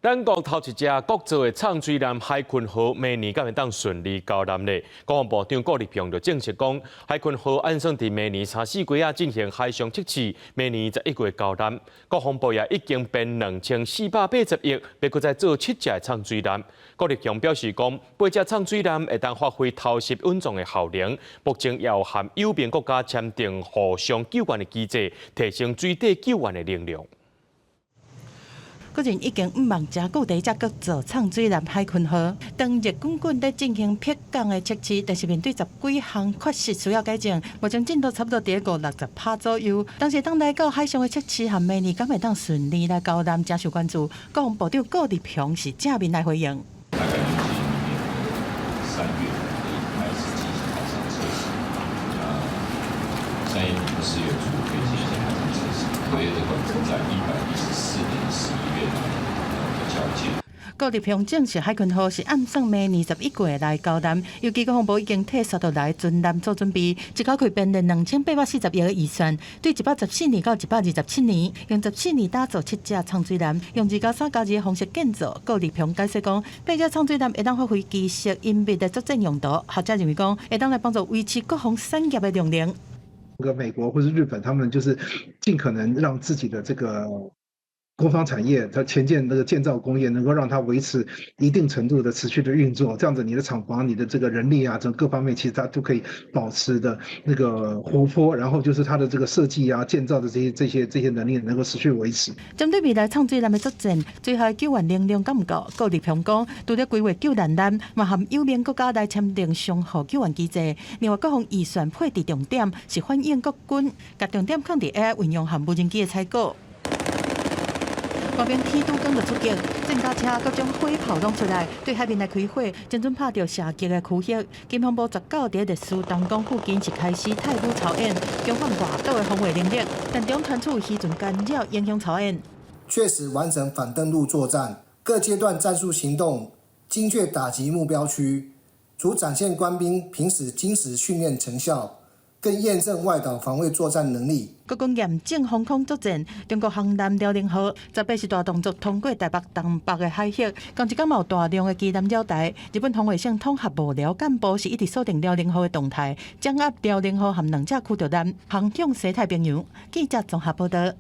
咱國頭一隻國造的藏水艦海鯤號，明年敢會當順利交艦咧？國防部長顧立雄就證實講，海鯤號按算佇明年三四月仔進行海上測試，明年11月交艦。國防部也已經編2480億，欲閣再做七隻的藏水艦。顧立雄表示講，八隻藏水艦會當發揮偷襲穩裝的效能，目前也有和友盟國家簽訂互相救援的機制，提升水底救援的能量。國人已經毋望誠久第一隻國造藏水艦海鯤號，當熱滾滾咧進行迫降的測試，但是面對十幾項缺失需要改進，目前進度差不多佇五六十趴左右。但是當來到海上的測試和明年敢會當順利來交艦，誠受關注。國防部長顧立雄是正面來回應。大概預計明年3月可以開始進行海上測試，3月底4月初可以進行海上測試，合約的管制在114年11月來交接。顧立雄證實，海鯤號是按算明年11月來交艦，尤其國防部已經替續落來巡艦做準備，一口氣編列2840億的預算，對114年到127年，用十四年打造七隻藏水艦，用2+3+2的方式建造。顧立雄解釋講，八隻藏水艦會當發揮機械隱密的作戰用途，學者認為講會當來幫助維持國防產業的量能。個美國或是日本，他們就是盡可能讓自己的這個國防產業，它潛艦那個建造工業，能夠讓它維持一定程度的持續的運作，這樣子你的廠房、你的這個人力啊，這各方面其實它都可以保持的那個活潑，然後就是它的這個設計啊、建造的這些能力能夠持續維持。針對未來藏水艦的作戰，最後救援能量敢毋夠？顧立雄講，除了規劃救難艦，嘛和友盟國家來簽訂相互救援機制。另外，國防預算配置重點是反映國軍，共重點放佇 AI 運用和無人機的採購。官兵鐵拄剛就出擊，戰甲車各種火炮攏出來，對海面來開火，精準拍著射擊的區域。金防部19佇日蘇東港附近是開始太武操演，強化外島的防衛能力，但中傳出漁船干擾影響操演。確實完成反登陸作戰，各階段戰術行動，精確打擊目標區，除展現官兵平時精實訓練成效，更驗證外島防衛作戰能力。國軍嚴正防空作戰，中國航艦遼寧號18是大動作通過台北東北的海域，仝一工有大量的機艦繞台。日本防衛省統合幕僚幹部是一直鎖定遼寧號的動態，掌握遼寧號和兩隻驅逐艦航向西太平洋。記者綜合報道。